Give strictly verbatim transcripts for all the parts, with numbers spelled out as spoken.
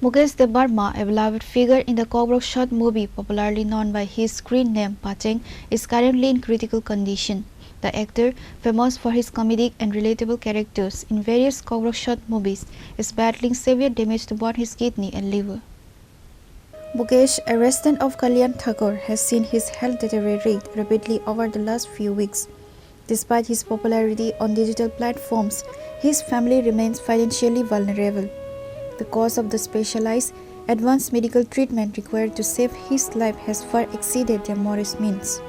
Mukesh Debbarma, a beloved figure in the Kokborok short movie, popularly known by his screen name Pacheng, is currently in critical condition. The actor, famous for his comedic and relatable characters in various Kokborok short movies, is battling severe damage to both his kidney and liver. Mukesh, a resident of Kalyan Thakur, has seen his health deteriorate rapidly over the last few weeks. Despite his popularity on digital platforms, his family remains financially vulnerable. The cost of the specialized, advanced medical treatment required to save his life has far exceeded their modest means.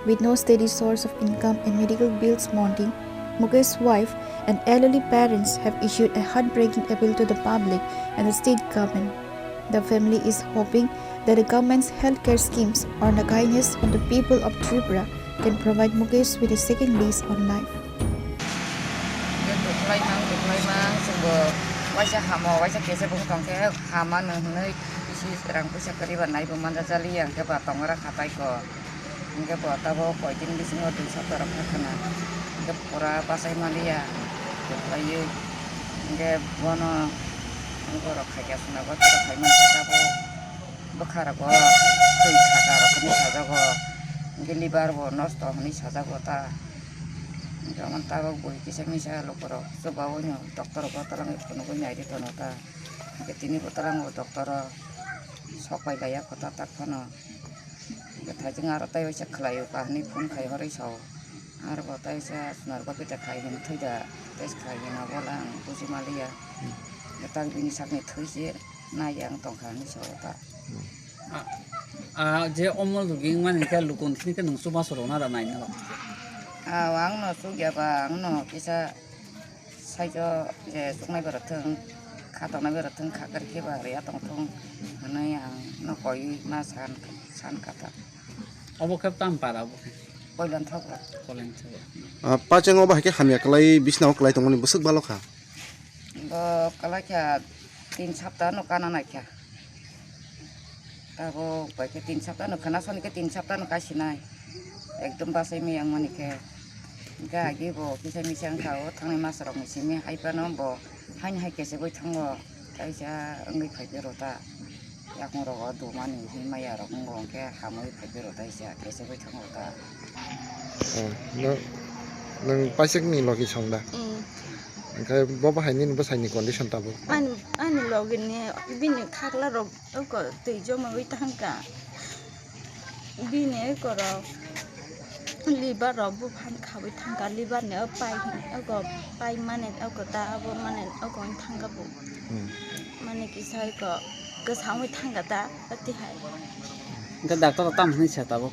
With no steady source of income and medical bills mounting, Mukesh's wife and elderly parents have issued a heartbreaking appeal to the public and the state government. The family is hoping that the government's healthcare schemes or the kindness of the people of Tripura can provide Mukesh with a second lease on life. Khe duklaimang, duklaimang, chwngbo waisa hamo, waisa kesa bwkha tongkhe hamano hwnwi bisi rang puisa kwrwiba naibo manjajaliya, hwnkhe ba tongora khatai ko. Hwnkhe bo tabuk koitin bisingo dui sapta rok kha khwna. Hwnkhe pura bachai maliya, duklaiwi. Hwnkhe bono borok khaikya swnabo, borok khaimani khe tabuk bwkha rogo twi khaka rok hinwi sajago. Hwnkhe liver bo nosto hinwi sajago ta. Hwnkhe omo tabuk bui kisa misa lukurok chubaui no doctor bo twlangwi phunugui naidi tono ta. Hwnkhe tini bo twlango doctor o sok pai laiya kota tak phano. Hwnkhe thaijwng aro tei waisa khlaio kahini phone khai horwi sao. Aro bo tei waisa sunar bo bita khai hwn thwi da, tei khai hwn abo lang buji maliya. Hwnkhe tak bini sakni thwi se nai ang tongkha hinwi sao ta. Ah, ah, je omo logi wngmani khe lukun thini khe nwng chubachu rwna da naina rok. Ah, ang no chukya ba, ang no kisa saijo je chuknai borok thwng, kha tongnai borok thwng, kha kwrwi khe ba rwya tong thung hwnwi ang no koiwi ma san, san kha ta. Obo khe tam para obo khe? Koilan thago. Koilan thago. Ah, pacheng obo hai khe hamya kwlai, bisna o kwlai tongmani bwswk balo kha? Bo kwlai kha, tin sapta no kana nai kha. Tabuk bai khe tin sapta no khwna soni khe tin sapta no kasinai. Ekdom bachai maya wngmani khe. Hwnkhe agi bo kisa misa wngkha o thangnai mas rok ni simi hai phano bo haino hai kesegwi thango. Kaisa wngwi phai phero ta. Yakung rogo dumani hwnwi maya rok wngo hwnkhe hamwi phai phero ta isa kesegwi thango ta. Oh, no, nwng paisek ni logi song da? Mm. Hwnkhe bo bahai nini bwsai ni condition tabuk? Ani, ani logi ni bini khakla rok Oko twi jomagwi thangkha. Bini eko rok liver rok buphang khawi thangkha, liver ni o pai hin, oko pai mane oko ta abo mane oko wng thangkha bo. Hmm. Mane kisa eko kwsa wngwi thangkha ta, ati hai. Hwnkhe doctor rok tamo hwnwi sa tabuk?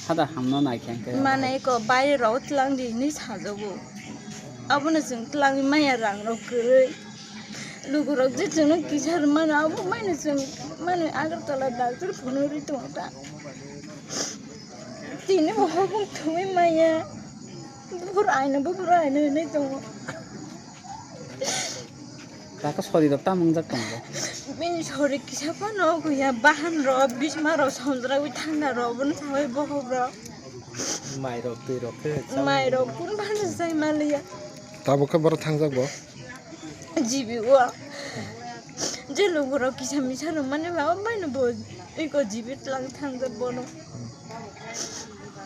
Hada hamno naikhe hwnkhe. Mane eko baire rok tlang di hinwi sajago. Abono chwng tlangwi maya rang rok kwrwi. Lukurok je chwngno kisa rwmano abo maino chwng mano Agartala doctor phunugwi tongo ta. Tini bo hopung thumwi maya. Buphuru aino, buphuru aino hinwi tongo. Taka sori rok tamo wngjak tongo? Bini sori kisa phano kuya bahan rok, bisma rok, sonjragwi thangna rok, bono sawi bohok rok. Mai rok, twi rok khe chama. Mai rok kun phano sai maliya. Tabuk khe borok thangjak bo? G B o. Je lukurok kisa misa rwmani ba, o maino bo eko G B tlang thangjak bono.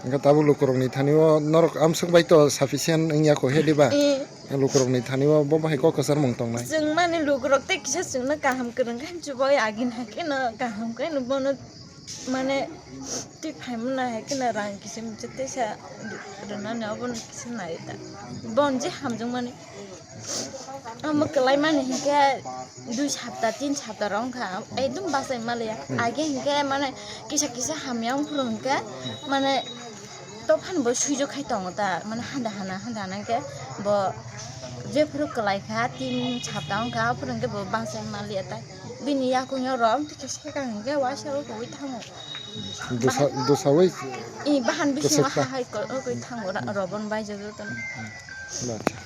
Hwnkhe tabuk lukurokni thani o norok amswk bai to sufficient wngya kho he diba? Eh. Lukurokni thani o bo bahai kok kwchar mung tongnai. Chwng mani lukurok tei kisa chwngno kaham kwrwng khe chubai agini hai kheno kaham khe no bono mane twi phaimani hai kheno rang kisa misa teisa rwnani obono kisa nai ta. Bon je hamjwkmani. Omo kwlai mani hinkhe dui sapta, tin sapta rok wngkha, ekdom bachai maliya. Hmm. Age hinkhe mane kisa kisa hamya wngphuru hinkhe mane tophani bo suijo khai tongo ta, mane handa hana, handa hana hinkhe bo jephuru kwlai kha, tin sapta wngkha, aphuru hinkhe bo bachai maliya ta. Bini yakungyo rok kisa sekang hinkhe waisa rok ui thango. Dosa, dosa ui. I bahan bisingo kwchak kha. Ha hai ko-, oi thango ra-, robon bai jojo tono. Hmm, hmm. Acha.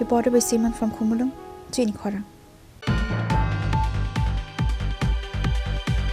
Reporter by Simon from Khumulwng, chini khorang.